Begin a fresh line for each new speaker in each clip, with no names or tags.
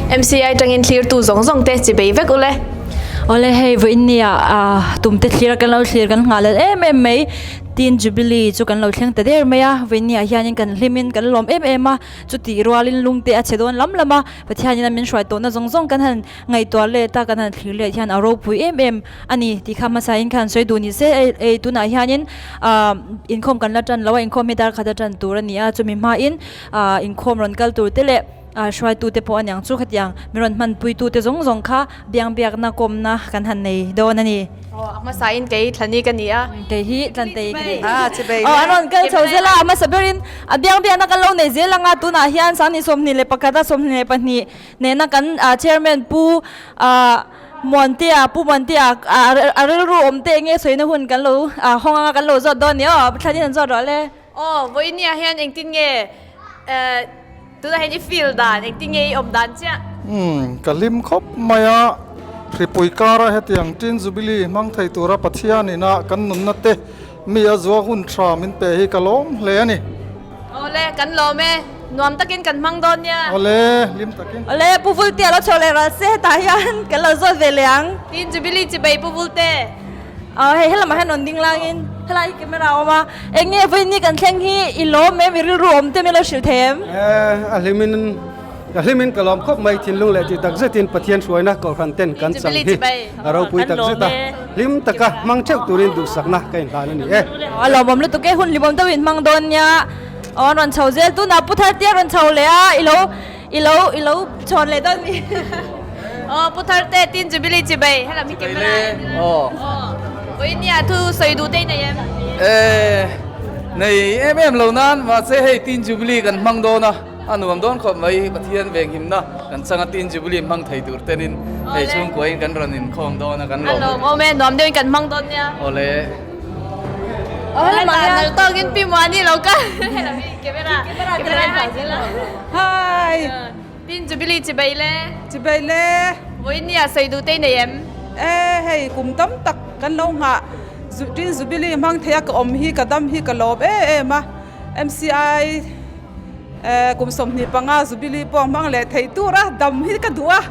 MCI tangin thlirtu zawng zawng te chi bei vek ule.
Awle hei vawiin nia tumte thlir kan lo thlir kan nghah lel em em mai Teen Jubilee chu kan lo thleng ta der mai a vawiin nia hianin kan hlimin kan lawm em em a chutih rualin lungte a chhe dawn lam lam a Pathianin a min hruai tawhna zawng zawng kan han ngaihtuah let a kan han thlir let hian a ropui em em a ni tih kha hmasain khan sawi duh ni se ei tunah hianin ah inkhawm kan la tan lo a inkhawm hi dar khat a tan tur a ni a chumi hmain ah inkhawm rawn kal tur te leh ah hruaitu te pawh a niang chu khatiang min rawn hmanpui tu te zawng zawng kha biang biakna kawmna kan han nei dawn a ni.
Aw a hmasain kei Thlani ka ni a.
Kei hi Tlantei ka ni. Aw an rawn kal chho zel a a hmasa berin a biang biakna kan lo nei zel ang a tunah hian Sanghnih 21 a 22 Nena kan chairman Pu Muantea, Pu Muantea a rilru awm te enge sawina hun kan lo hawng anga kan lo zawt dawn ni aw, thlanin an zawt rawh le.
Aw, vawinia hian engtin nge tunah hian i feel dan, engtin nge i awm dan chiah?
Umm, ka hlim khawp mai a, hripui kara hetiang Teen Jubilee hmang thei tura Pathian ina kan nunna te mi a zua hun tha min pe hi ka lawm hle a ni.
Awle, kan lawm e. Nuam takin kan hmang dawn nia.
Awle, hlim takin.
Awle, Pu Vulte a lo chho leh ral se hetah hian kan lo zawt ve leh ang.
Tin Jubilee chibei Pu Vulte.
Aw hei helamah hian rawn ding langin helai hi camera a awm a. Eng nge vawiin kan thleng hi i lawm em i rilru awm te min lo hrilh thei em?
A hlimin Ka hlimin ka lawm khawp mai thinlung leh tih tak zetin Pathian hruaina Kohhran ten kan chang hi a ropui tak zet a, hlim taka hmang theuh turin duhsakna ka inhlan a ni e.
A lawmawm lutuk e, hun hlimawm deuhin hmang dawn nia. Aw an rawn chho zel tunah Pu Thartea rawn chho leh a, i lo i lo i lo chhawn leh dawn mi.
Aw Pu Tharte tin Jubilee chibai helam hi camera aw vawiin nia thu sawi duh te i nei em?
E nei em em lo nan mahse hei tin Jubilee kan hmang dawn a. A nuam dawn khawp mai, Pathian venghimna kan changa Teen Jubilee hmang thei tur tenin hei chhungkuain kan rawn inkhawm dawn a, kan lawm a ni.
A lawm awm e, nuam deuhin kan hmang dawn nia.
Awle.
Awle mah hian. Nal tawkin Pi Muani lo kal. Hello mi camera. Camera hi zel a.
Hi.
Teen Jubilee chibai le.
Chibai le.
Vawiin nia sawi duh te i nei em?
E hei kum tam tak kan lo nghah Teen Jubilee hmang thei a ka awm hi ka dam hi ka lawm em em a. MCI kum 25 Jubilee pawh hmang leh thei tur a dam hi ka duh a,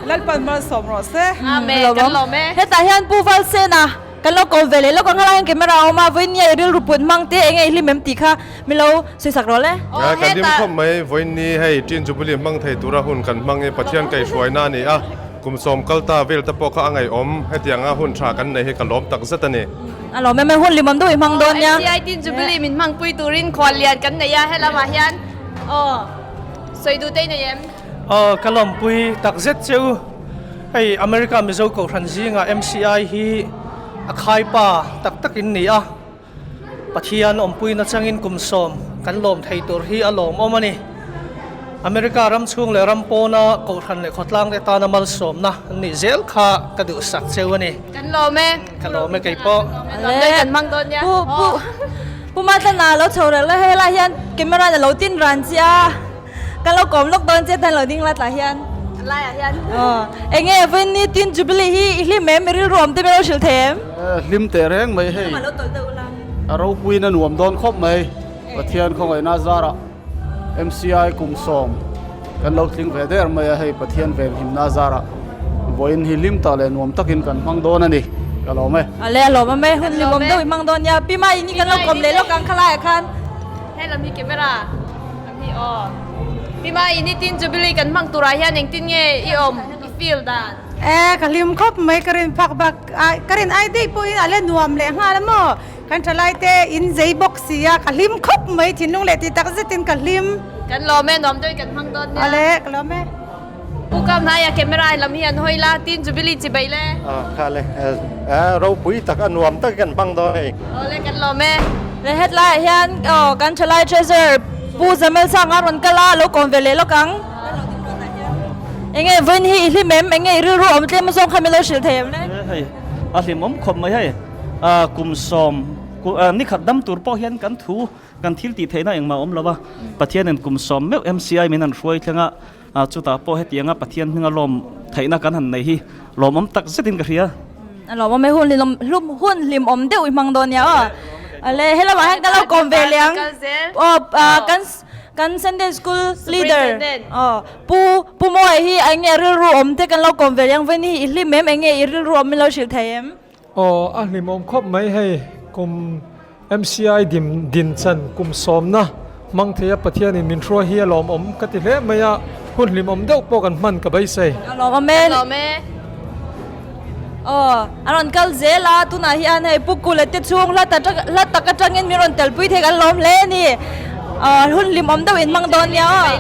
Lalpan malsawm rawh se.
Amen, kan lawm e.
Hetah hian Pu Valsena kan lo ko ve leh lawk ang, helai hian camera a awm a, vawiin i rilru put hmang te enge i hlim em tih kha min lo sawi sak rawh le.
Ka hlim khawp mai, vawiin ni hei Teen Jubilee hmang thei tura hun kan hmang i Pathian kaihhruaina a ni a, kum sawm kal ta vel te pawh kha a ngaihawm, hetianga hun tha kan nei hi ka lawm tak zet a ni.
A lawm em em hun limawm deuh i hmang dawn nia.
MCI tin Jubilee min hmang pui turin khual lian kan nei a helamah hian aw sawi duh te i nei em?
Aw ka lawmpui tak zet che u. Hei America Mizo Kohhran zingah MCI hi a khaipa tak tak in ni a. Pathian awmpuina changin kum sawm kan lawm thei tur hi a lawmawm a ni. America ram chhung leh ram pawna Kohhran leh khawtlang te tana malsawmna an nih zel kha ka duhsak cheu a ni.
Kan lawm e.
Ka lawm e kei pawh.
Lawm kan hmang dawn nia.
Pu pu Pu Matlana lo chho reng la helai hian camera in a lo tin ran che a, kan lo kawm lawk dawn che tan lo ding la tah hian.
Lai ah hian.
Aw enge vawiin ni tin Jubilee hi i hlim em i rilru awm te min lo hrilh thei em?
Hlim teh reng mai hei. A ropuiin a nuam dawn khawp mai Pathian khawngaihna zarah. MCI kum sawm kan lo tling ve der mai a, hei Pathian venhimna zarah vawiin hi hlim tak leh nuam takin kan hmang dawn a ni, ka lawm e.
Ale a lawm awm e, hun hlimawm deuh i hmang dawn nia, Pi Mai ini kan lo kawm leh lawk ang khalaiah khan.
Helam hi camera lam hi aw. Pi Mai ini tin Jubilee kan hmang turah hian engtin nge i awm, i feel dan?
E, ka hlim khawp mai, ka rin phak bak, ka rin ai daih pawhin a la nuam leh nghal a maw? Kan thalai te in zei bawk si a, ka hlim khawp mai thinlung leh tih tak zetin ka hlim.
Kan lawm e, nuam deuhin kan hmang dawn nia.
Awle, ka lawm e.
Pu Kam hnaia camera in lam hi an hawi la, tin Jubilee chi beih le.
Aw, kha le, ropui tak a nuam tak kan hmang dawn hei.
Awle, kan lawm e.
Le hetlaiah hian aw kan thalai treasurer Pu Zamel Sanga rawn kal a, lo kawm ve leh lawk ang. Enge vawiin hi i hlim em? Enge i rilru awm tlem zawng kha min lo hrilh thei em le?
Hei, a hlimawm khawp mai hei. Kum sawm ni khat dam tur pawh hian kan thu kan thil tih theihna engmah a awm lo a, Pathianin kum sawm meuh MCI min han hruai thleng a, chutah pawh hetianga Pathian hminga lawm theihna kan han nei hi lawmawm tak zetin ka hria.
A lawmawm e, hun hlimawm hun hlimawm deuh i hmang dawn nia aw. Ale helamah hian ka lo kawm ve leh ang. Aw kan. kan Sunday School leader aw Pu Pu Mawia hi eng nge rilru awm te kan lo kawm ve ang vawin hi i hlim em eng nge i rilru awm min lo hrilh thei em?
Aw a hlimawm khawp mai hei kum MCI dim din chan kum sawmna hmang thei a Pathianin min hruai hi a lawmawm ka ti hle mai a, hun hlimawm deuh pawh kan hman ka beisei.
A lawmawm e.
Ka lawm e.
Aw, a rawn kal zel a, tunah hian hei Pu Kula te chhung hla tak hla tak atangin min rawn telpui thei kan lawm hle a ni. Aw, hun hlimawm deuh in hmang dawn nia aw.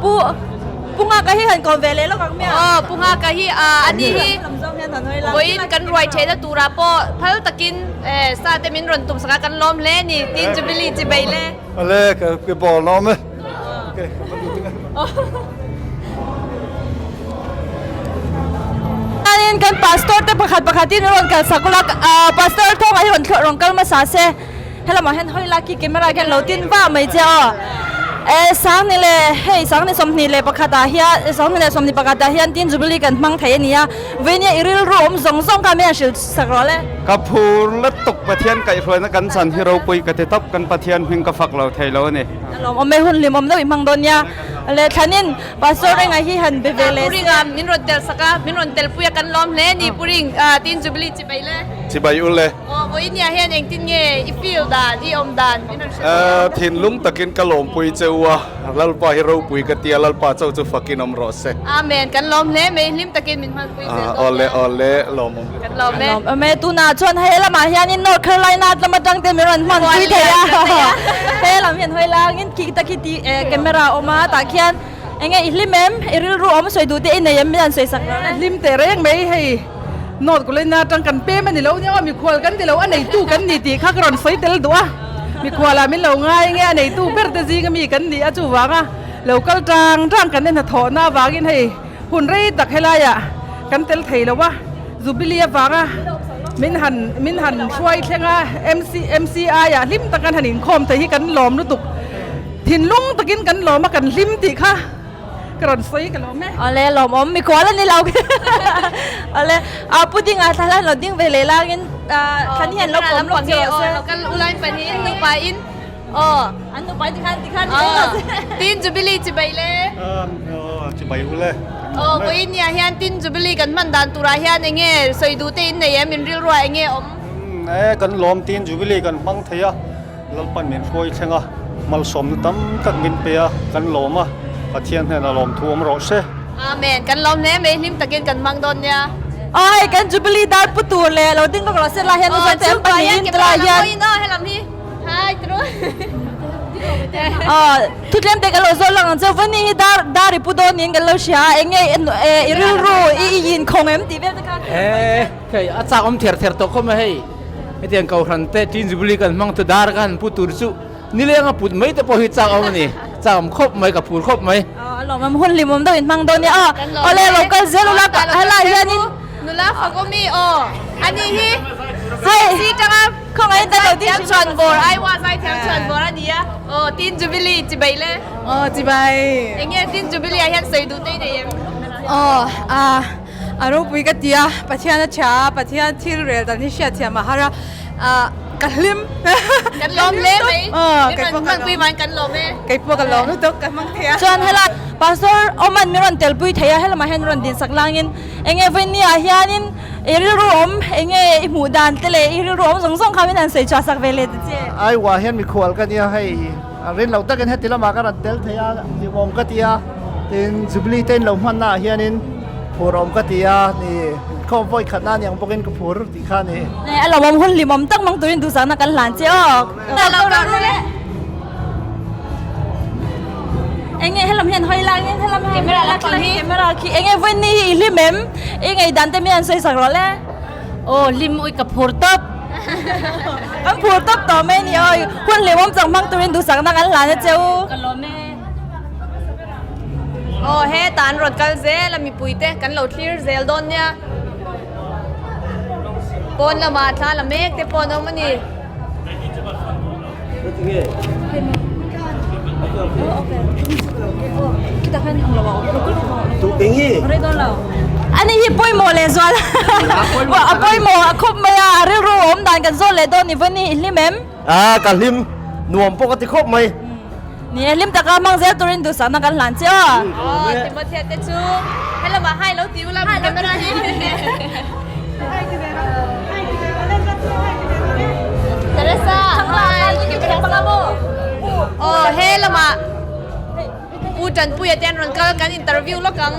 Pu Pu Nghaka hi han kawm ve leh lawk ang mia.
Aw Pu Nghaka hi ah ani hi vawiin kan ruai theihna turah pawh phal takin eh sa te min rawn tum sak a kan lawm hle a ni tin Jubilee chi bei le.
Ale ka ka ball lawm e. Okay ka va lut ang e.
Chuanin kan pastor te pakhat pakhatin rawn kal sak ula ah pastor thawngah hi rawn thlawh rawn kal hmasa se. Helamah hian hawi lak hi camera khian lo tin vah mai che aw. Eh Sangni leh hei Sangni 21 ah hian Sangni leh 21 ah hian tin Jubilee kan hmang thei a ni a. Veinia i rilru awm zawng zawng kha min han hrilh sak rawh le.
Ka phur lutuk Pathian kaihhruaina kan chan hi ropui ka ti tawp kan Pathian hming ka fak lo thei lo a ni.
A lawmawm e hun hlimawm deuh i hmang dawn nia. Le thlanin Pastor Renga hi han be ve leh se.
Pu Ringa min rawn tel sak a, min rawn tel pui a kan lawm hle a ni Pu Ring tin Jubilee chibai le.
Chibai u le.
Aw vawiin hian engtin nge i feel dan, i awm dan min rawn hre thei a?
Thinlung takin ka lawmpui che u a, Lalpa hi ropui ka ti a, Lalpa chauh chu fakin awm rawh se.
Amen, kan lawm hle mai, hlim takin min hmanpui zel dawn nia.
Awle awle, lawmawm.
Kan lawm e.
Lawm e, tunah chuan hei lamah hianin North Carolina lam atang te min rawn hmanpui thei a, he lam hian hawi langin khi ta khi ti camera a awm a, tah khian enge i hlim em, i rilru awm sawi duh te i nei em min han sawi sak rawh le.
Hlim teh reng mai hei. North Carolina atang kan pem a ni lo nia aw, mikhual kan ti lo, a neitu kan ni tih kha ka rawn sawi tel duh a, mikhualah min lo ngai nge a neitu ber te zinga mi kan ni a chuvanga lo kal tang tang kan en hnathawhna avangin hei hun rei tak helaiah kan tel thei lo a, Jubilee avanga min han min han hruai thleng a MC MCI ah hlim tak an han inkhawm thei hi kan lawm lutuk thinlung takin kan lawm a kan hlim tih kha. Ka rawn sawi ka lawm e.
Awle lawmawm mikhual a ni lo Awle a pudding ah thla hlan lo ding ve leh langin thlan hian lo kawm lawk che rawh se.
Local ulain pahnihin nupa in aw
an nupa in tikhan tikhan ni rawh se.
Tin Jubilee chibai le.
Chibai ule.
Aw vawiin ni ah hian Tin Jubilee kan hman dan turah hian enge sawi duh te in nei em in rilruah enge awm.
E kan lawm Tin Jubilee kan hmang thei a. Lalpan min hruai thleng a, malsawmna tam tak min pe a, kan lawm a, Pathian hnenah lawmthu awm rawh se.
Amen. Kan lawm hle mai, hlim takin kan hmang dawn nia.
Aw hei kan Jubilee dar pu tur leh lo ding bawk rawh se lai hian Uzaite an pahnihin te lai hian.
Aw helam hi hai tru.
Aw thutlem te kan lo zawt lang ang che Vani hi dar dar i pu dawn niin kan lo hria a eng nge i rilru i i inkhawng em tih vel te kha.
Ee hei a chak awm ther ther tawh khawp mai hei. Hetiang Kohhran te Teen Jubilee kan hmang tu dar ka han pu tur chu nileng a put mai te pawh hi chak awm a ni, chak awm khawp mai, ka phur khawp mai.
Aw a lawmawm hun hlimawm deuh in hmang dawn nia aw. Awle lo kal zel ula helai hianin
nula fak awmi aw ani hi
hei
si tanga
khawngaih in lo
thiam chhuan bawr aiwa zai thiam chhuan bawr a ni a aw Teen Jubilee chibai le.
Aw chibai.
Enge Teen Jubilee ah hian sawi duh te i nei em?
Aw a. A ropui ka ti a, Pathian a tha a, Pathian thil rel dan hi hriat thiam a har a, ah ka hlim.
Kan lawm hle mai, min rawn hmanpui vangin kan lawm e.
Kei pawh ka lawm lutuk, ka hmang thei a.
Chuan helai Pastor Oman min rawn telpui thei a, helamah hian rawn din sak langin enge vawinia hianin i rilru awm enge i hmuh dan te leh i rilru awm zawng zawng kha min han sawi chhuah sak ve leh ta che.
Aiwa hian mikhual ka nia hei rin loh takin heti lamah ka rawn tel thei a, hlimawm ka ti a, tin Jubilee te in lo hmanna ah hianin phur awm ka ti a ni, inkhawm vawi khatna a ni ang bawkin ka phur tih kha a ni.
A lawmawm hun hlimawm tak mang turin duhsakna kan hlan che aw.
Lo kal ru le.
Enge helam hian hawi langin helam hian camera la khi camera khi enge vawi ni hi i hlim em i ngei dan te mi han sawi sak rawh le.
Aw hlim ui ka phur tawp.
Kan phur tawp tawh mai ni aw hun hlimawm chang hmang turin duhsakna kan hlan a che u.
Ka lawm e. Aw heta an rawn kal zel a mipui te kan lo thlir zel dawn nia. Pawn lamah thla la mek te pawh an awm a ni.
Ani hi pawimawh leh zual a pawimawh a khawp mai a a rilru awm dan kan zawt leh dawn ni vawi ni i hlim em?
A ka hlim nuam pawh ka ti khawp mai.
Ni e, hlim taka hmang zel turin duhsakna kan hlan che aw.
Aw, Timothea te chu helamah hai lo ti ula camera hi. Teresa, hi. Aw, helamah Pu Tanpuia te an rawn kal kan interview lawk ang.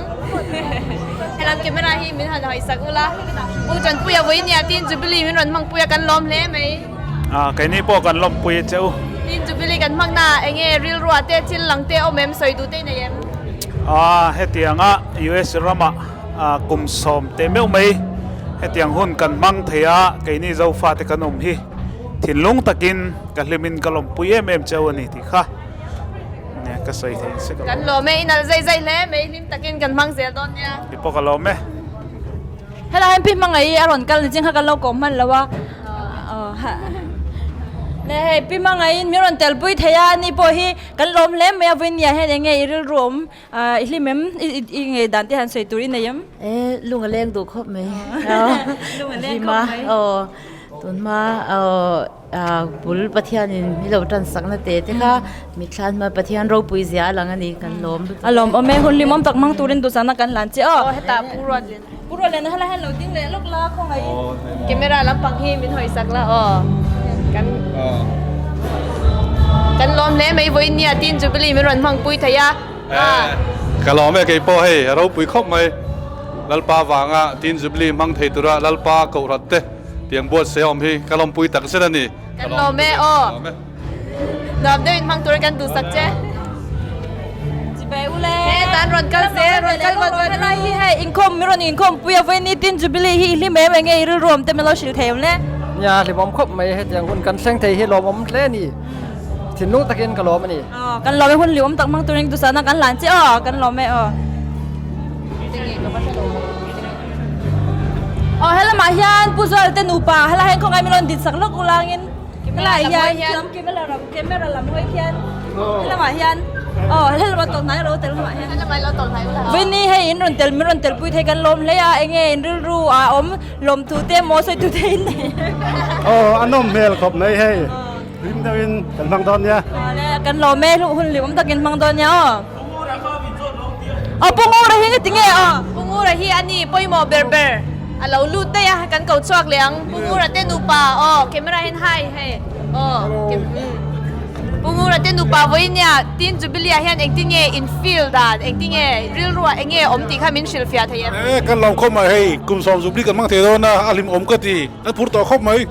Helam camera hi min han hawisak ula. Pu Tanpuia vawinia tin Jubilee min rawn hmangpuia kan lawm hle mai.
Ah, keini pawh kan lawmpui che u.
Tin Jubilee kan hmang na enge rilruah te thil lang te awm em sawi duh te i nei em?
Ah, hetianga US rama kum sawm teh meuh mai hetiang hun kan hmang thei a, keini Zofa te kan awm hi thinlung takin ka hlimin ka lawmpui em em che u a ni tih kha ka sawi thei se ka lawm.
Kan lawm e, i nalh zai zai hle mai, hlim takin kan hmang zel dawn nia.
Ti pawh ka lawm e.
Helai hian Pi Hmangaih a rawn kal ni ching kha kan lo kawm hman lo a. Le hei Pi Hmangaihin min rawn telpui thei a, ani pawh hi kan lawm hle mai a, vawinia hian eng nge i rilru awm i hlim em i ngei dan te han sawi tur i nei em?
E lung a leng duh khawp mai.
Lung a leng khawp mai.
Aw tunhma aw Bul Pathianin mi lo tan sakna te te kha mitthlan hma Pathian ropui zia a lang a ni kan lawm lutuk.
A lawm awm e, hun hlimawm tak hmang turin duhsakna kan hlan che aw.
Aw hetah Pu Ruatlian.
Pu Ruatlian helai hian lo ding leh lawk la khawngaih.
Camera lampang hi min hawi sak la aw. Kan kan lawm hle mai vawiin nia tin Jubilee min rawn hmang pui thei a.
Ka lawm e keipawh hei a ropui khawp mai Lalpa vanga tin Jubilee hmang thei tura Lalpa kohhran te Tiang buatsaih a awm hi ka lawmpui tak zet a ni.
Kan lawm e aw. Nuam deuh in hmang turin kan duhsak che.
Chibai ule.
He tan rawn kal zel rawn kal vat vat
Helai hi hei inkhawm min rawn inkhawm pui a vawiin tin Jubilee hi i hlim em enge i rilru awm te min lo hrilh thei awm le.
Nia hlimawm khawp mai hetiang hun kan thleng thei hi lawmawm hle a ni. Thinlung takin ka lawm a ni.
Aw kan lawm e hun hlimawm tak hmang turin duhsakna kan hlan che aw kan lawm e aw. Aw helamah hian Pu Zual te nupa helai hian khawngaih min rawn din sak lawk ulangin helai hian lam camera lam camera lam hawi khian helamah hian aw helamah tawlh hnai alo tel helamah hian Vini hei in rawn tel min rawn tel pui thei kan lawm hle a enge in rilru a awm lawmthu te emaw sawi tu te in nei
Aw a nawm hmel khawp mai hei hlim deuhin kan hmang dawn nia.
Kan lawm e hun hlimawm takin hmang dawn nia aw. Aw Pu Ngura hi engati nge aw?
Pu Ngura hi a ni pawimawh ber ber a lo lut daih a kan ko chhuak leh ang Pu Ngura te nupa aw camera hian hai hei aw Pu Ngura te nupa vawiin nia tin Jubilee ah hian engtin nge in feel dan engtin nge rilru ah enge awm tih kha min hrilh fiah thei em?
E kan lo khawp mai hei kum sawm Jubilee kan hmang thei dawn a a hlim awm ka ti kan phur tawh khawp mai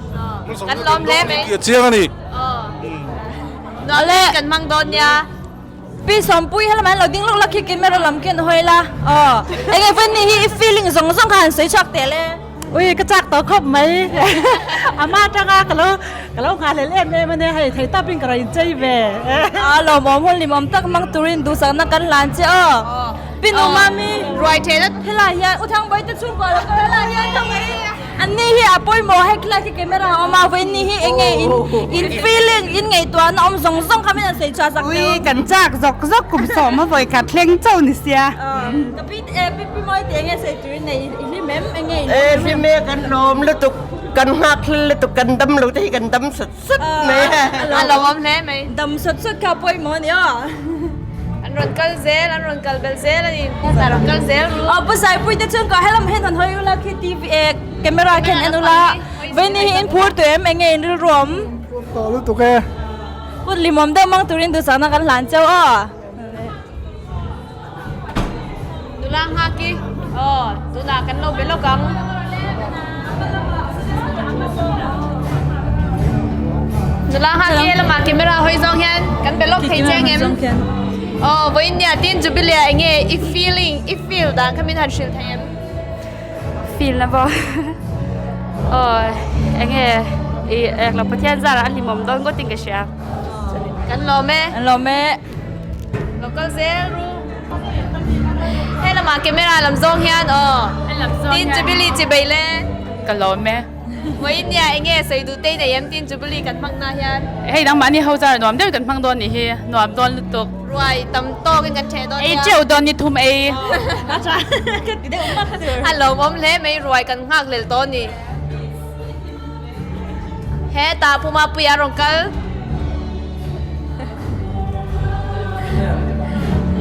Kan lawm hle mai
tih a chiang a ni.
Nuam takin kan hmang dawn nia.
Pi Sawmpui helamah hian lo ding lawk la khi camera lam khian hawi la aw enge Vani hi i feeling zawng zawng kha han sawi chhuak teh le.
Ui ka chak tawh khawp mai ama atanga ka lo ka lo nghah hlel em em ania hei thei tap in ka rawn inchei ve.
A lawmawm hun limawm tak mang turin duhsakna kan hlan che aw Pi Nu Mami
ruai thehna
helai hian U Thangbawi te chhungkua lo kal helai hian ka ngaih An ni hi a pawimawh hei khilai khi camera a awm a vawiin hi eng nge in in feeling in ngaihtuahna awm zawng zawng kha min han sawi chhuah sak teh
Ui kan chak zawk zawk kum sawm a vawi khat thleng chauh ni sia.
Ka pi eh pi pi mawi tih eng nge sawi tur in nei i hlim em eng nge in
Eh hlim e kan hlawm lutuk kan nghak hlel lutuk kan dam lo te hi kan dam sut sut mai a.
A lawmawm hle mai.
Dam sut sut kha pawimawh a ni aw.
An rawn kal zel an rawn kal belh zel a ni. An rawn kal zel ru.
Aw Pu Saipui te chuan ka helam hian han hawi ula khi TV eh camera khian en ula Veni hi in phur tawh em enge in rilru awm?
Phur tawh lutuk e.
Kut limawm deuh mang turin duhsakna kan hlan chauh aw.
Nula nghak i aw tunah kan lo be lawk ang. Nula nghak i helamah camera hawi zawng hian kan be lawk thei chiang em? Aw vawiin nia tin Jubilee ah enge i feeling i feel dan kha min han hrilh thei em?
Feel na pawh aw enge i englo Pathian zarah a hlimawm dawn ngawt in ka hria.
Kan lawm e.
Kan lawm e.
Lo kal zel ru. He lamah camera lam zawng hian aw. Tin Jubilee chi bei le.
Ka lawm e.
Vawiin nia enge sawi duh te i nei em tin Jubilee kan hmang na hian.
Hei nangmahni ho zar nuam deuh kan hmang dawn nih hi nuam dawn lutuk.
Ruai tam tawk in kan theh dawn nia.
Ei teuh dawn ni thum ei.
A lawmawm hle mai ruai kan nghak lel tawh ni. He ta Puma Puia rawn kal.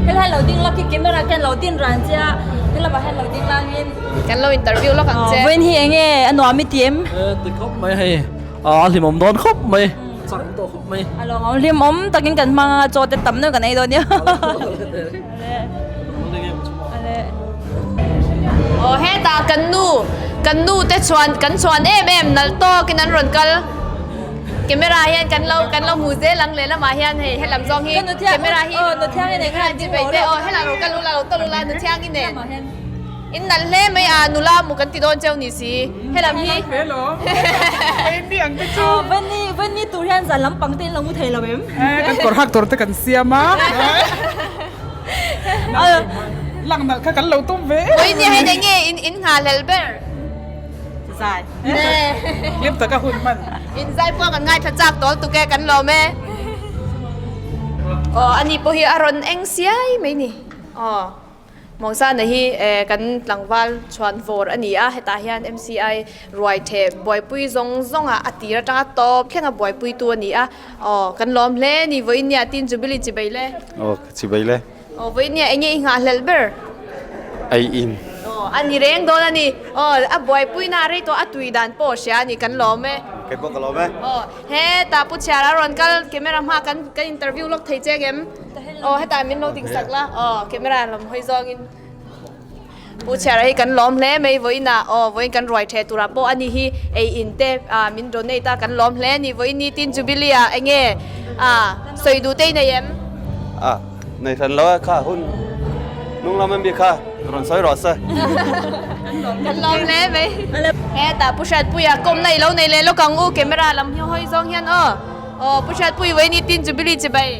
Helai lo ding lawk hi camera khian lo din ran che a, helamah hian lo ding langin.
Kan lo interview lawk ang che.
Vawiin hi enge a nuam i ti em?
Ti khawp mai hei, a hlimawm dawn khawp mai, chak tawh khawp mai.
A lawmawm hlimawm takin kan hmang a, chaw te tam deuh kan ei dawn nia.
Aw hetah kan nu, kan nu te chuan kan chuan em em nalh tawkin an rawn kal. Camera hian kan lo kan lo hmu zel ang lehlamah hian hei helam zawng hi camera hi aw helah lo kal ula lo tawlh ula nuthiangi nen in nalh hle mai a nula mu kan ti dawn cheu ni si helam hi
Vani vani tur hian zan lampang te in lo mu thei lo em?
Kan kawr hak tur te kan siam a. Lang nalh kha kan lo tum ve.
Vawiin hian enge in in nghahhlelh ber?
Zai. Hlim taka hun hman.
In zai pawh kan ngaithla chak tawl tuk e, kan lawm e. Aw ani pawh hi a rawn eng siai mai ni. Aw Mawngsana hi kan tlangval chhuan vawr a ni a, hetah hian MCI ruai theh buaipui zawng zawng ah a tir atanga tawp thleng a buaipui tu a ni a. Aw kan lawm hle ni vawiin nia tin Jubilee chibai le.
Aw chibai le.
Aw vawinia enge i nghahhlelh ber?
Ei in.
Aw a ni reng dawn a ni. Aw a buaipuina a rei tawh a tui dan pawh hria a ni kan lawm e.
Kei pawh ka lawm e.
Aw hetah Pu Chhiara rawn kal camera hma kan kan interview lawk thei che ngem? Aw hetah min lo ding sak la. Aw camera lam hawi zawngin Pu Chhiara hi kan lawm hle mai vawiinah aw vawiin kan ruai theh turah pawh a ni hi ei in te ah min donate a kan lawm hle a ni vawiin ni tin Jubilee ah enge ah sawi duh te i nei em?
Ah nei hran lo e kha hun hnung lam an bik kha rawn sawi rawh se.
Kan lawm hle mai. Hetah Pu Hriatpuia kawmna i lo nei leh lawk ang u camera lam hi hawi zawng hian aw aw Pu Hriatpui vawiin ni tin Jubilee chibai.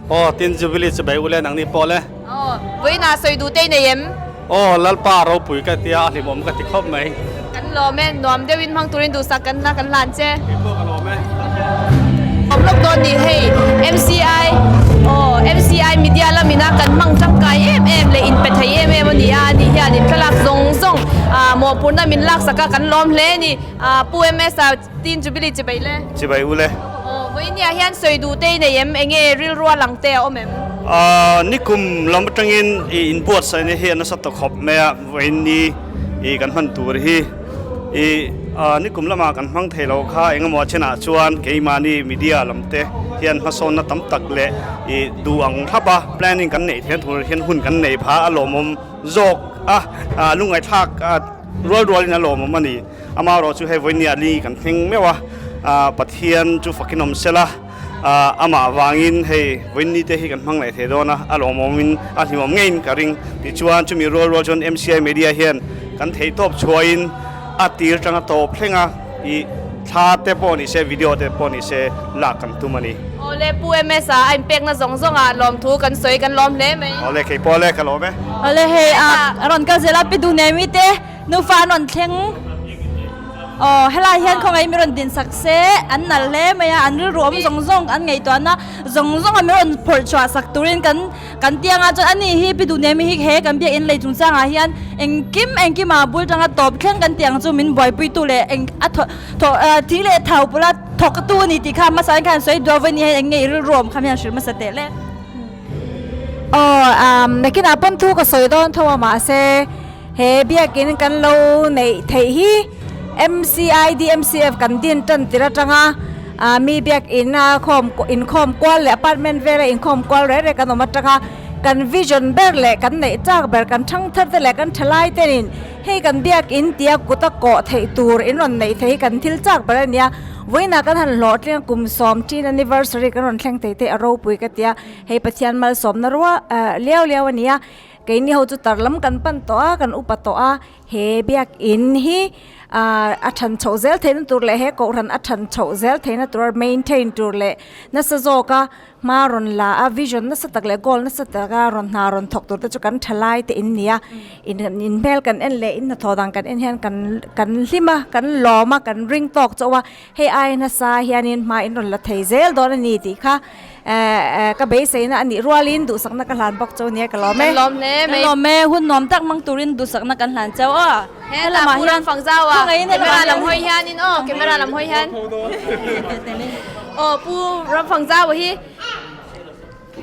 Aw, tin Jubilee chibai u le nangni pawh le.
Aw, vawiinah sawi duh te i nei em?
Aw, Lalpa ropui ka tia a hlimawm ka ti khawp mai.
Kan lawm e, nuam deuhin hmang turin duhsak kan la kan hlan che.
Kei pawh ka lawm e.
Awm lawk dawn ni hei MCI aw MCI media lamina kan hmang tangkai em em leh inpe thei em em a ni a, ani hianin thlalak zawng zawng mawhphurhna min laksak a kan lawm hle a ni. Pu MS a Tin Jubilee chibai le.
Chibai u le.
Aw, vawinia hian sawi duh te i nei em? Enge rilrua lang te a awm em?
Aaa, nikum lam atangin i inbuatsaihna hi a nasa ta khawp mai a, vawiin ni i kan hman tur hi i nikum lamah kan hmang thei lo kha engemaw a thenah chuan keimahni media lam te hian hmasawnna tam tak leh i duh ang thlap a planning kan neih theihna tur hian hun kan nei pha a lawmawm zawk a, lungngaihthlak rual rualin a lawmawm a ni. Amaherawh chu hei vawinia li kan thleng meuh a, Pathian chu fakin awm sela, amah vangin hei vawiin te hi kan hmang leh thei dawn a, a lawmawmin a hlimawm ngeiin ka ring. Tichuan chumi rual rual chuan MCI Media hian kan theihtawp chhuahin a tir tanga tawp thleng a, ih thla te pawh ni se, video te pawh ni se lak kan tum a ni.
Awle Pu MS a a inpekna zawng zawngah lawmthu kan sawi kan lawm hle mai.
Awle kei pawh le ka lawm e.
Awle hei a rawn kal zel a Pi Duhnemi te. Nufa an rawn thleng aw helai hian khawngaih mi rawn din sak se an nalh hle mai a an rilru awm zawng zawng an ngaihtuahna zawng zawng a mi rawn phawrh chhuah sak turin kan kan tiang a chuan ani hi pi duh nemi hi he kan biakinn lei chungchangah hian engkim engkimah bul tanga tawp thleng kan tih ang chu min buaipui tu leh eng a thaw thaw thing leh thau pawla thawk tu a ni tih kha hmasa in khan sawi duah vawi ni hian eng nge i rilru awm kha mi han hrilh hmasa teh le.
Aw nakinah pawn thu ka sawi dawn tho a mahse. He biakin kan lo neih theih hi MCID MCF kan din tan tir atanga mi biakin a khawm inkhawm kual leh apartment vela inkhawm kual reh reh kan awm atanga kan vision ber leh kan neih chak ber kan thangthar te leh kan thalai tenin hei kan biakin tia kut a kawh theih tur in rawn neih theih hi kan thil chak ber a nia. Vawiinah kan han hlawhtling a kum 10 anniversary kan rawn thleng thei te a ropui ka tia hei Pathian malsawmna rua liau liau a nia. Keini ho chu tar lam kan pan tawh a, kan upa tawh a, he biakin hi ah a than chhoh zel theihna tur leh he kohhran a than chhoh zel theihna tura maintain tur leh nasa zawka hma rawn la a, vision nasa tak leh goal nasa taka rawn hna rawn thawk tur te chu kan tha lai te in ni a, in in hmel kan en leh in hnathawh dan kan en hian kan kan hlim a, kan lawm a, kan ring tawk chauh a, hei ai nasa hianin hma in rawn la thei zel dawn a ni tih kha. Ka beiseina a nih rualin duhsakna ka hlan bawk chau nia ka lawm e.
Kan lawm hle mai.
Kan lawm e, hun nuam tak hmang turin duhsakna kan hlan chau aw.
He lamah hian fang zau a, camera lam hawi hianin aw, camera lam hawi hian. Aw Pu Ramfangzau hi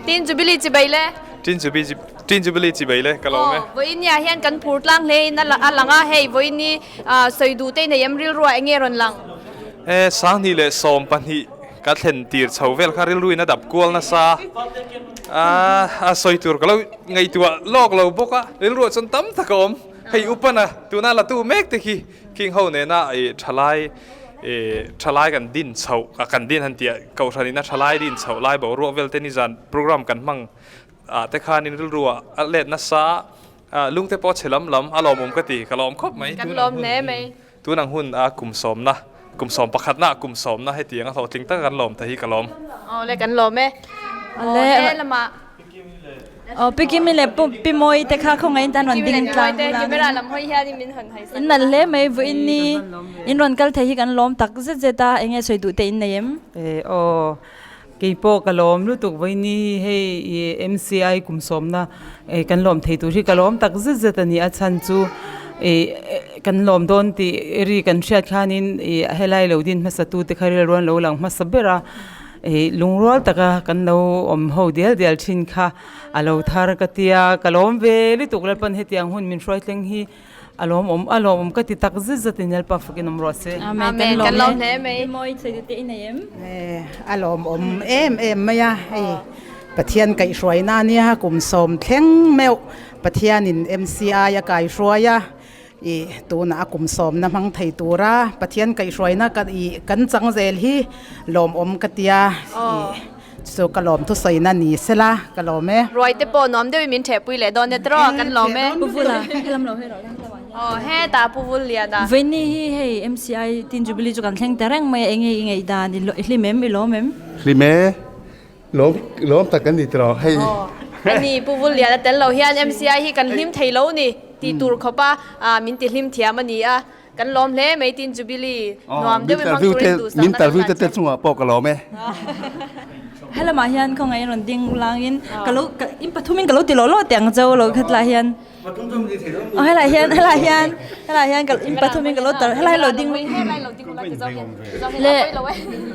Tin Jubilee chibai le.
Tin Jubilee Tin Jubilee chi bai le ka lawm e.
Aw, vawiin-ah hian kan phur tlang hle in a lang a, hei vawiin hi sawi duh te nei em rilruah eng nge rawn lang?
E, 20 le 12 ka thlen tir chho vel kha rilru in a dap kual nasa a, a sawi tur ka lo ngaihtuah lawk lo bawk a, rilruah chuan tam tak a awm. Hei upana tuna la tu mek te khi King ho nena i thalai i thalai kan din chhoh kan din han tih kohhran ina thalai din chhoh lai boruak vel te nizan program kan hmang ah te khanin rilru ah a let nasa a lungte pawh a chhe lam lam a lawmawm ka ti ka lawm khawp mai
Kan lawm hle mai.
Tun ang hun a kum sawmna kum sawm pakhatna kum sawmna hetiang a hlawhtling taka kan lawm ta hi ka lawm.
Aw le kan lawm e. Aw he lamah.
Aw Pi Kimi leh Pu Pi Mawi te kha khawngaih tan rawn ding tlang
ula. Camera lam hawi hianin min hawn haih sak.
In nalh hle mai vawiin ni in rawn kal thei hi kan lawm tak zet zet a, enge sawi duh te in nei em?
E aw keipawh ka lawm lutuk vawiin ni hei i MCI kum sawmna kan lawm thei tur hi ka lawm tak zet zet a ni a chhan chu i kan lawm dawn tih ri kan hriat khanin i helai lo din hmasa tu te kha rilru an lo lang hmasa ber a. Ih lungrual taka kan lo awm ho dial dial thin kha a lo thar ka tia ka lawm ve lutuk Lalpan hetiang hun min hruai thleng hi a lawm awm a lawm awm ka ti tak zet zet in Lalpa fakin awm rawh se.
Amen kan lawm hle mai.
Mawi sawi te i nei em?
A lawm awm em em mai a hei Pathian kaihhruaina ania kum sawm thleng meuh Pathianin MCI a kaihruai a I tunah a kum sawmna hmang thei tura Pathian kaihhruaina ka i kan chang zel hi lawmawm ka tia i chu ka lawm thusawina ni sela ka lawm e.
Ruai te pawh nuam deuhin min thehpui leh dawn e tiraw kan lawm e.
Pu Vula, helam lo hei rawh lang hlauh ah hian.
Aw hetah Pu Vul lian a.
Vawiini hi hei MCI Teen Jubilee chu kan thleng ta reng mai a, enge i ngaihdan i hlim em i lawm em?
Hlim e. Lawm lawm tak kan ni tiraw hei.
Aw ani Pu Vullian a tel lo hian MCI hi kan hlim thei lo ni tih tur khawp a min ti hlim thiam a ni a, kan lawm hle mai tin Jubilee nuam deuh in hmang turin duhsakna
Min interview te te chungah pawh ka lawm e.
Helamah hian khawngaih in rawn ding langin ka lo in pathum in ka lo ti lawh lawh teh ang cho lo khatlai hian. Aw helai hian helai hian helai hian ka in pathum in ka lo tar helai lo ding le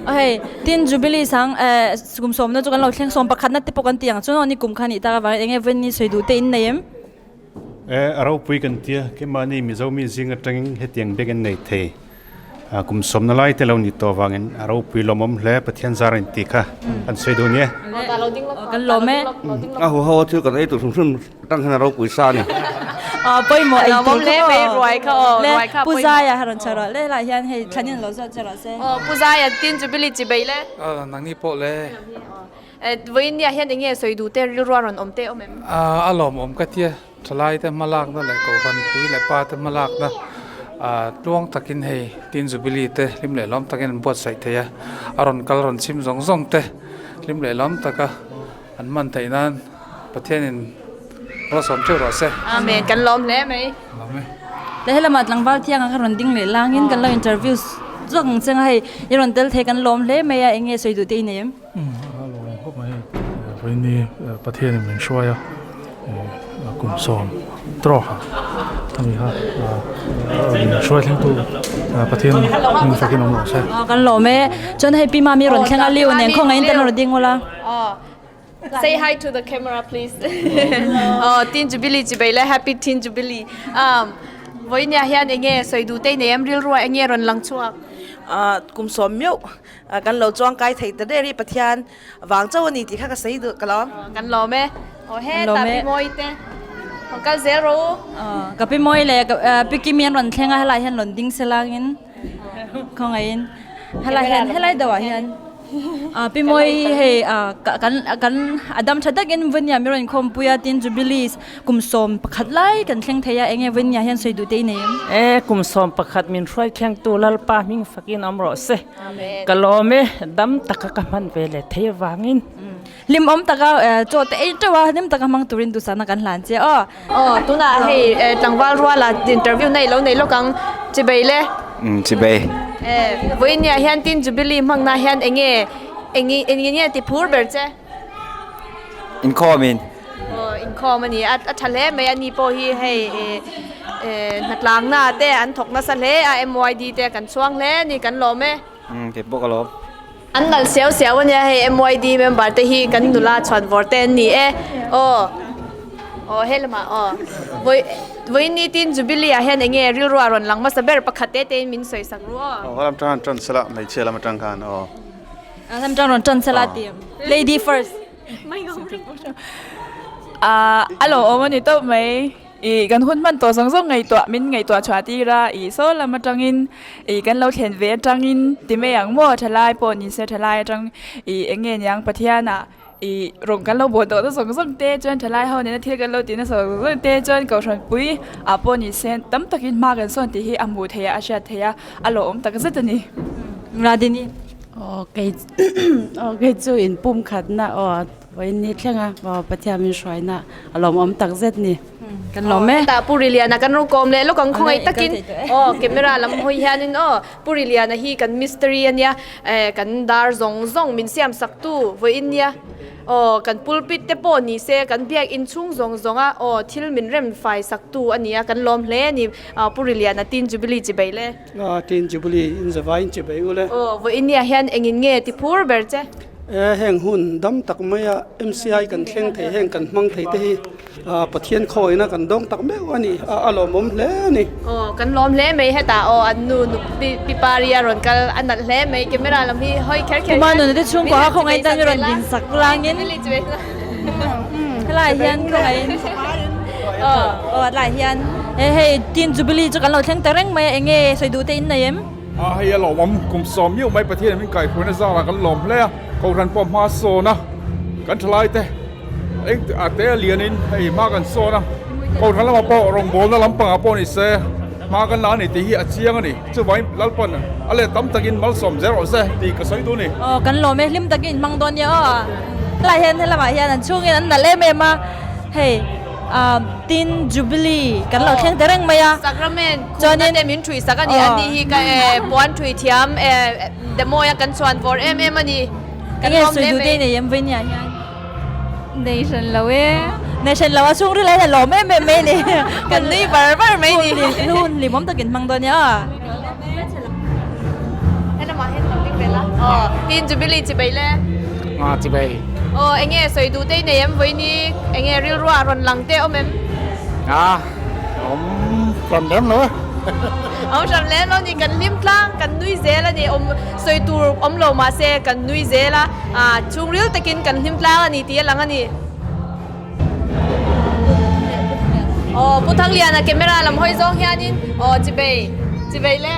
aw hei tin jubilee sang eh kum sawmna chu kan lo thleng sawm pakhatna te pawh kan ti ang chu ni kum kha nih tak avangin eng nge vawiin sawi duh te in nei em?
Eh a ropui kan tia keimahni Mizo mi zing atangin hetiang bek an nei thei. Kum sawmna lai te lo ni tawh avangin a ropui lawmawm hle Pathian zar a inti kha kan sawi duh nia.
Kan lawm e.
A huho a thil kan ei tur hrim hrim atang hian a ropui sa a ni.
Aw pawimawh ei tur
kha aw. Ruai kha aw.
Le Pu Zaia ha rawn chho rawh le helai hian hei thlanin lo zawt che rawh se.
Aw Pu Zaia tin Jubilee chi bei le.
Aw nangni pawh le.
Vawiin nia hian enge sawi duh te rilru a rawn awm te awm em?
A lawmawm ka tia. Thalaite hmalakna leh Kohhran pui leh pate hmalakna tluang takin hei Teen Jubilee te hlim leh lawm takin an buatsaih thei a, a rawn kal rawn chhim zawng zawng te hlim leh lawm taka an hman theih nan Pathianin ruahsawm theuh rawh se.
Amen, kan lawm hle mai.
Lawm e.
Tlai helamah tlangval thianga kha rawn ding leh langin kan lo interview zawk ang cheng a hei i rawn tel thei kan lawm hle mai a eng nge sawi duh te i nei em?
A lawm khawp mai vawiin hi Pathianin min hruai a kum sawm trawk a ni kha min hruai thlengtu Pathian min fakin awm rawh se.
Kan lawm e chuan hei Pi Mami rawn thleng a Leo nen khawngaih in te an rawn ding ula.
Say hi to the camera please. Aw Teen Jubilee chibai le Happy Teen Jubilee. Vawiin hian enge sawi duh te i nei em rilruah enge rawn lang chhuak?
Kum sawm meuh Kan lo chuang kai thei ta der hi Pathian vang chauh a ni tih kha ka sawi duh ka lawm.
Kan lawm e. Aw he ta Pi Mawi te. Rawn kal zel rawh u.
Ka Pi Mawi leh Pi Kimi an rawn thleng a helai hian rawn ding se langin khawngaihin helai hian helai deuhah hian Pi Mawi hei kan kan a dam tha takin Vania mi rawn khawmpui a tin Jubilee Kum 11 lai kan thleng thei a, enge Vania hian sawi duh te i nei em?
E, kum 11 min hruai thlengtu Lalpa hming fakin awm rawh se. Ka lawm e, dam taka ka hman ve leh thei avangin.
Hlim awm taka chaw te ei teuh a, hlim taka hmang turin duhsakna kan hlan che aw.
Aw, tunah hei tlangval ruala interview na i lo nei lawk ang, chibei le.
Umm, chibei.
E, Vawinia hian tin Jubilee hmangna hian enge enge enge ti phur ber che?
Inkhawmin.
Aw inkhawm a ni a, a tha hle mai a ni pawh hi hei ih hnatlangna te an thawk nasa hle a MYD te kan chhuang hle a ni kan lawm e.
Umm kei pawh ka lawm.
An nalh siau siau ania hei MYD member te hi kan nula chhuan vawr te an ni e aw aw he lamah aw vawi vawiin ni tin Jubilee ah hian enge rilru ah rawn lang hmasa ber pakhat te te in min sawi sak ru aw.
Aw lam tang an tan sela hmeichhia lam atang khan aw.
Lam tang rawn tan sela ti lady first.
A lo awm a ni tawp mai. Ih kan hun hman tawh zawng zawng ngaihtuah min ngaihtuah chhuah tir a, ih saw lam atangin ih kan lo thlen ve atangin ti mai ang maw thalai pawh ni se thalai atang ih eng nge niang Pathianah ih rawng kan lo bawl tawh na zawng zawng te chuan thalai ho nena thil kan lo tih na zawng zawng te chuan kohhran pui ah pawh ni se tam takin hma kan sawn tih hi a hmuh theih a a hriat theih a a lawmawm tak zet a ni.
Radini.
Aw kei aw kei chu inpumkhatna aw Vawiin ni thlenga Pathian min hruaina a lawmawm tak zet ni.
Kan lawm e.
Hetah Pu Riliana kan ro kawm leh lawk ang khawngaih takin aw camera lam hawi hianin aw Pu Riliana hi kan mystery ania eh kan dar zawng zawng min siam sak tu vawiin nia aw kan pulpit te pawh ni se kan biak inchhung zawng zawng a aw thil min rem fai sak tu ania kan lawm hle a ni Pu Riliana Teen Jubilee chibai le.
Teen Jubilee in zavai in chibai u le.
Aw vawiin nia hian engin nge ti phur ber che?
E heng hun dam tak maia MCI kan thleng thei heng kan hmang thei te hi Pathian khawina kan dawng tak meuh a ni a lawmawm hle a ni.
Aw kan lawm hle mai hetah aw an nu nu pi pari a rawn kal a nalh hle mai camera lam hi hawi kher kher hian
Kuma nuna te chhungkua kha khawngaih tan i rawn din sak langin helai hian khawngaih aw aw tlai hian e hei Teen Jubilee chu kan lo thleng ta reng mai a enge sawi duh te in nei em?
A hei a lawmawm kum 10 miau mai Pathian min kaihhruaina zarah kan lawm hle a, Kohhran pawh hma sawn a, kan thalai te eng a te a lianin hei hma kan sawn a, Kohhran lamah pawh rawngbawlna lampangah pawh ni se hma kan la a ni tih hi a chiang a ni. Chuvangin Lalpan a let tam takin malsawm zel rawh se tih ka sawi duh a ni.
Aw kan lawm e, hlim takin in hmang dawn nia aw. Helai hian helamah hian an chhungin an nalh em em a, hei. Tin Jubilee kan lo thleng ta reng mai a.
Sacrament khumna te min thui sak a ni. Ani hi ka puan thui thiam demawi a kan chhuan vawr em em a ni.
Kan lawm hle mai. Nei em Vainia hian?
Nei hran lo e.
Nei hran lo a chhungril hian a lawm em em mai a ni.
Kan nui var var mai a ni.
Hun hlimawm takin hmang dawn nia.
Helamah hian lo ding ve la. Aw, Tin Jubilee chibai le.
Nga chibai.
Aw, enge sawi duh te i nei em vawiini enge rilruah rawn lang te awm em?
Nga, awm hran lem lo e.
Awm hran lem lo ni, kan hlim tlang, kan nui zel a ni, awm sawi tur awm lo mahse kan nui zel a, ah chhungril takin kan hlim tlang a ni tih a lang a ni. Aw Pu Thangliana camera lam hawi zawng hianin aw chibei chibei le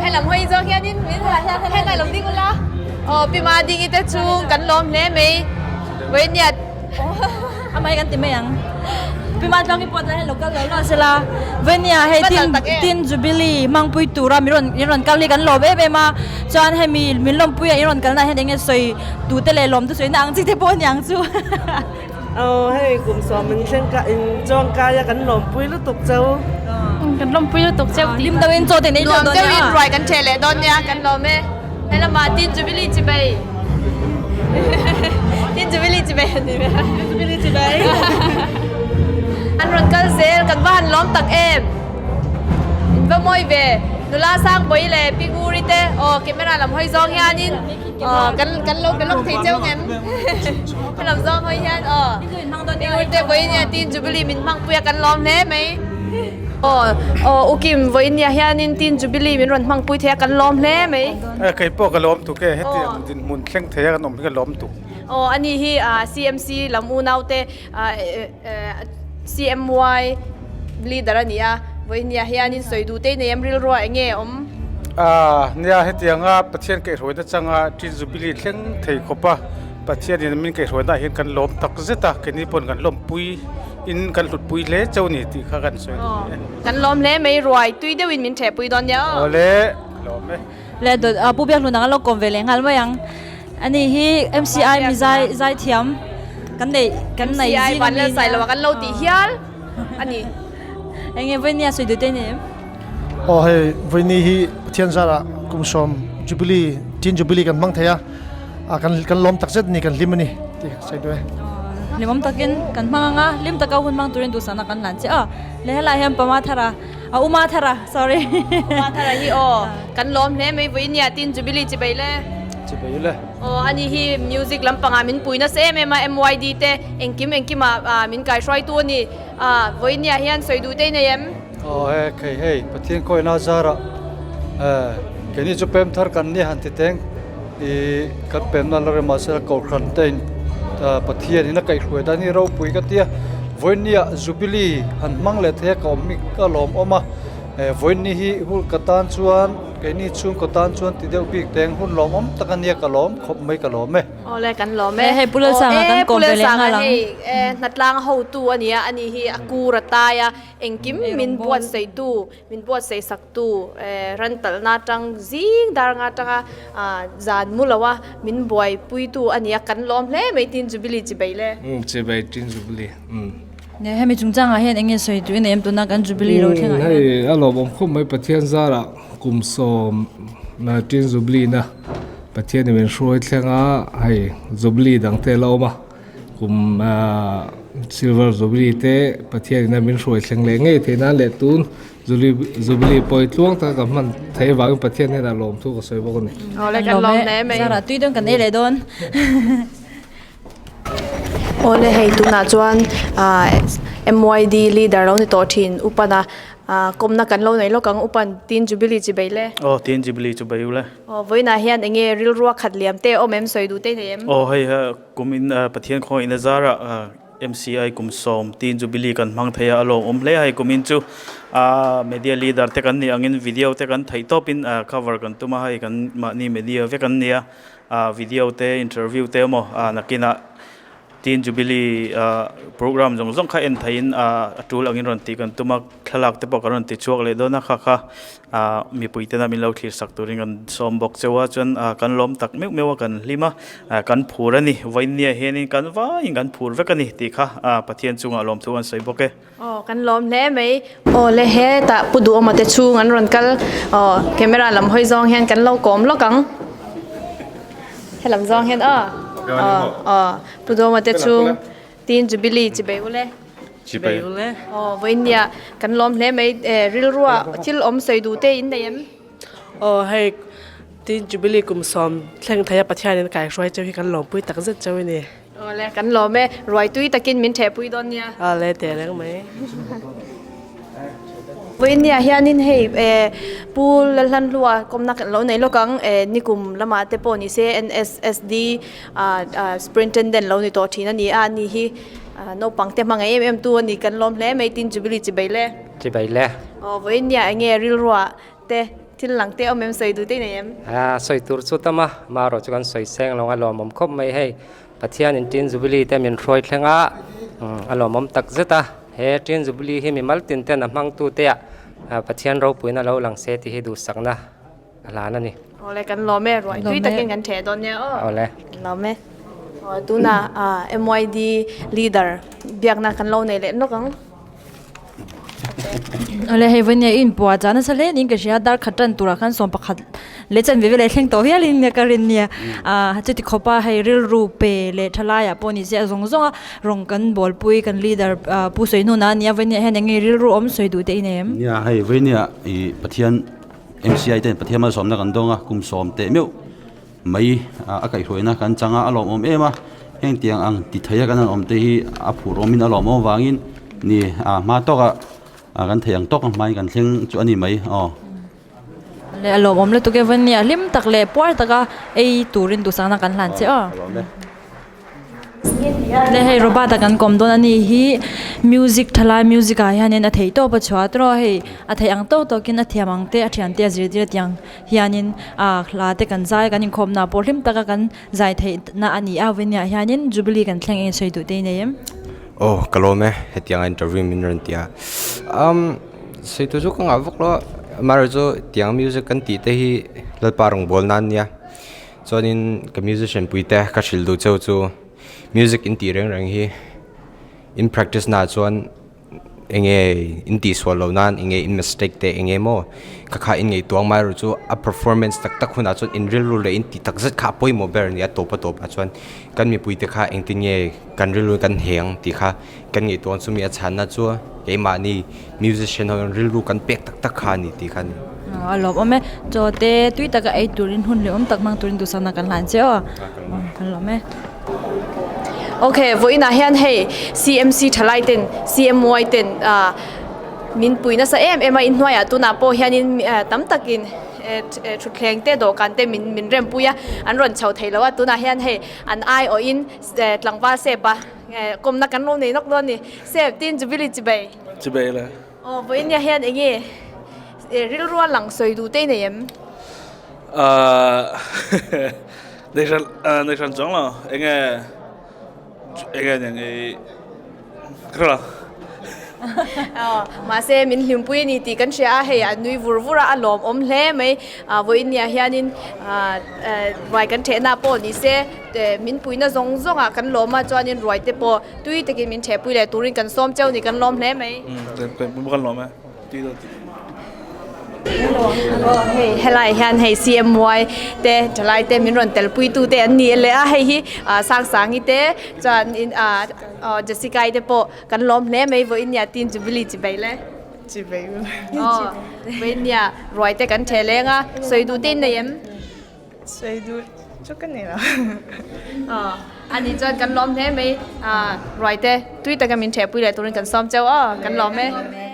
he lam hawi zawng hianin min helai lo ding ula aw Pi Ma Dingi te chu kan lawm hle mai vawinia
amai kan ti mai ang Pi Ma Tluangi pawh chuan hei lo kal lo lo sela vawinia hei tin tin Jubilee hmangpui tura mi rawn in rawn kal hi kan lawm em em a chuan hemi min lawmpui a in rawn kalna ah hian eng nge sawi Tute leh lawm te sawi na ang chi te pawh a ni ang chu.
Aw hei kum 10 in thleng ka in chuang kai a kan lawmpui lutuk cheu.
Kan lawmpui lutuk cheu
tih. Lim deuhin chaw te nei teuh dawn nia.
Nuam deuhin ruai kan ṭheh leh dawn nia kan lawm e. He lamah Tin Jubilee chibai. Tin Jubilee chibai a ni ve.
Jubilee chibai.
An rawn kal zel kan va han lawm tak em. In va mawi ve. Nula Sangbawi leh Pi Nguri te aw camera lam hawi zawng hianin Aw kan kan lo be lawk thei cheu ngem helam zawng hawi hian aw Tingurte vawinia tin Jubilee min hmang pui a kan lawm hle mai aw aw Ukim vawinia hianin tin Jubilee min rawn hmang pui thei a kan lawm hle mai.
E kei pawh ka lawm tuk e hetiang dinhmun thleng thei a kan awm hi ka lawm tuk.
Aw ani hi CMC lam unaute CMY leader a ni a, vawinia hianin sawi duh te nei em rilruah eng nge awm?
Aaa nia hetianga Pathian kaihhruaina changa Ṭin Jubilee thleng thei khawpa Pathianin min kaihhruaina ah hian kan lawm tak zet a, keini pawn kan lawmpui in kan hlutpui hle cheu ni tih kha kan sawi duh e.
Kan lawm hle mai ruai tui deuhin min ṭhehpui dawn nia aw.
Awle ka lawm e.
Le dawt a Pu Biakhlun ang a lo kawm ve leh nghal mai ang. Ani hi MCI mi zai zai thiam kan nei kan nei
MCI
zing
van
ami
lal sai
nia.
lo a kan lo tih hial a ni.
Enge vawinia sawi duh te ni em?
Aw hei vawiini hi Pathian zarah kum 10 Jubilee Teen Jubilee kan hmang thei a ah kan kan lawm tak zet ni kan hlim a ni tih ka sawi duh e.
Hlimawm takin kan hmang anga hlim taka hun hmang turin duhsakna kan hlan che a le helai hian Pama Thara a Uma Thara sorry.
Uma Thara hi aw kan lawm hle mai vawinia Teen Jubilee chibai le.
Chibai ule.
Aw ani hi music lampangah min pui nasa em em a MYD te engkim engkimah min kaihruaitu a ni. Vawinia hian sawi duh te i nei em?
Aw he khei hei Pathian khawina zarah keini chu pem thar kan nia han ti teng ih kan pemna la rem mahse kohhran te in Pathian in a kaihhruai dan hi ropui ka tia vawinia Jubilee han hmang leh thei a ka awm hi ka lawmawm a vawiini hi hun ka tan chuan keini chhungkaw tan chuan ti deuh bik teng hun lawmawm tak a nia ka lawm khawp mai ka lawm e.
Awle kan lawm e.
Hei Pu Lalsanga kan kawm ve leh nghal ang.
Hei hnatlang hotu a nia, ani hi a kur a tai a, engkim min buatsaihtu, min buatsaih saktu ran talhna atang zing dar nga atanga zan mu lo a min buaipuitu a nia, kan lawm hle mai tin Jubilee chibai le.
Umm chibai tin Jubilee umm.
Ne hemi chungchangah hian eng nge sawi tui nei em tuna kan Jubilee lo thlengah hian.
Hei a lawmawm khawp mai Pathian zarah kum sawm tin Jubilee na Pathian in min hruai thleng a hei Jubilee dang te la awm a kum Silver Jubilee te Pathian in a min hruai thleng leh ngei theih nan leh tun Jubilee pawh hi tluang taka kan hman theih avangin Pathian hnenah lawmthu ka sawi bawk a ni.
Awle kan lawm hle mai.
Zarah tui dawn kan ei leh dawn.
Awle hei tunah chuan ah MYD leader lo ni tawh thin upana ah kawmna kan lo nei lawk ang upan tin jubilee chi bei le.
Aw tin jubilee chu bei ule.
Aw vawiinah hian eng nge rilrua khat liam te awm em sawi duh te nei em?
Aw hei kum in Pathian khaw in a zarah MCI kum sawm tin jubilee kan hmang thei a a lawmawm hle a hei kum in chu ah media leader te kan nih angin video te kan theih tawp in cover kan tum a hei kan mahni media vek an nia. ah video te interview te emaw ah nakinah teen jubilee ah program zawng zawng kha en theihin ah a tul angin rawn tih kan tum a thlalak te pawh kan rawn ti chhuak leh dawn a kha kha ah mipui tena min lo thlir sak turin kan sawm bawk cheu a chuan ah kan lawm tak meuh meuh a kan hlim a ah kan phur a ni vawinia hianin kan vaiin kan phur vek a ni tih kha ah Pathian chungah lawmthu kan sawi bawk e.
Aw kan lawm hle mai. Aw le hetah Pu Duhawma te chhung an rawn kal aw camera lam hawi zawng hian kan lo kawm lawk ang. Helam zawng hian aw aw aw Pu Duhawma te chhung Teen Jubilee chibei ule.
Chibei
ule. Aw vawinia kan lawm hle mai rilrua thil awm sawi duh te in nei em?
Aw hei Teen Jubilee kum sawm thleng thei a Pathianin kaihruai cheu hi kan lawmpui takzet cheu a ni.
Awle, kan lawm e. Ruai tui takin min thehpui dawn nia.
Awle, teh reng mai.
Vawinia hianin hei eh Pu Lalhlanhlua kawmna kan lo nei lawk ang eh nikum lamah te pawh ni se NSSD ah ah Superintendent lo ni tawh thin a ni a, ani hi naupang te hmangaih em em tu a ni kan lawm hle mai tin Jubilee chibai le.
Chibai le.
Aw vawinia enge rilruah te thil lang te awm em sawi duh te nei em?
A sawi tur chu tam a, marawh chu kan sawi seng lo a lawmawm khawp mai hei. Pathianin Teen Jubilee te min hruai thleng a, a lawmawm tak zet a. He Teen Jubilee hi mimal tin ten a hmangtu te ah Pathian ropuina lo lang se tih hi duhsakna a hlan a ni.
Awle kan lawm e, ruai tui takin kan theh dawn nia aw.
Awle.
Kan lawm e. Aw tunah MYD leader biakna kan lo nei leh nawk ang.
Awle hei vawinia i inpuah chah nasa hle niin ka hria dar khat tan turah khan sawm pakhat leh chanve veleh thleng tawh hial in nia ka rin nia ah chuti khawp a hei rilru pe leh tha laiah pawh ni se a zawng zawng a rawng kan bawlpui kan leader ah pu sawi hnunah a nia vawinia hian eng nge rilru awm sawi duh te i nei em?
Nia hei vawinia ih Pathian M_C_I ten Pathian malsawmna kan dawng a kum sawm teh meuh mai a kaihhruaina kan chang a a lawmawm em a heng tiang ang ti thei a kan han awm te hi a phur awmin a lawmawm avangin ni a hma tawkah kan thei ang tawk a hmain kan thleng chu a ni mai aw.
Leh a lawmawm lutuk e vania hlim tak leh puar taka ei turin duhsakna kan hlan che aw. Le hei Robert a kan kawm dawn a ni hi music thalai music ah hianin a theih tawp a chhuah tawh a hei a theih ang tawk tawkin a thiam ang te a thian te a zirtir a tiang hianin ah hla te kan zai a kan inkhawm na pawh hlim taka kan zai theih na a ni a vawin ah hianin jubilee kan thleng eng sawi duh te i nei em?
Aw ka lawm e hetiang a interview min rawn ti a umm sawi tur chu ka ngah vak lo a amaherawhchu tiang music kan tih te hi Lalpa rawngbâwl nan a nia. Chuanin ka musician pui te ka hrilh duh cheu chu music in tih reng reng hi in practice naah chuan eng nge in tih sual loh nan eng nge in mistake te eng nge maw kha kha in ngaihtuah ang amaherawhchu chu a performance tak tak hunah chuan in rilru leh in tih tak zet kha a pawimawh ber a ni a tawp a tawp ah chuan kan mipui te kha engtin nge kan rilru kan heng tih kha kan ngaihtuah ang chumi a chhanna chu keimahni musician ho rilru kan pek tak tak kha a ni tih kha a ni.
A lawmawm e. Chaw te tui taka ei turin hun leh awm tak hmang turin duhsakna kan hlan che aw. Kan lawm e.
Ok, vawiinah hian hei CMC thalai ten CMY ten ah min pui nasa em em a, inhnuaiah tunah pawh hianin tam takin thutthleng te dawhkan te min min rempui a, an rawn chho thei lo a, tunah hian hei an aiawhin tlangval sep a kawmna kan lo nei nawk dawn a ni. Sep, tin Jubilee chibei.
Chibei le.
Aw, vawiinah hian eng nge rilru a lang sawi duh te i nei em?
Nei hran nei hran chuang lo, eng nge eng nge eng nge ka hre lo.
Aw, mahse min hlimpui a ni tih kan hria a, hei a nui vur vur a, a lawmawm hle mai. Vawiinah hianin ruai kan thehna pawh ni se min puina zawng zawngah kan lawm a, chuanin ruai te pawh tui takin min thehpui leh turin kan sawm cheu ni kan lawm hle mai.
Kan lawm e. Tui deuh tih.
Hei helai hian hei CMY te thalai te min rawn telpui tu te an ni leh a hei hi Sangsangi te chuan in Jessica i te pawh kan lawm hle mai vawiin nia tin Jubilee chibei le.
Chibei.
Vawiin nia ruai te kan the leng a sawi duh te in nei em?
Sawi duh chu ka nei lo.
Aw, ani chuan kan lawm hle mai. Ruai te tui taka min thehpui leh turin kan sawm cheu aw, kan lawm e.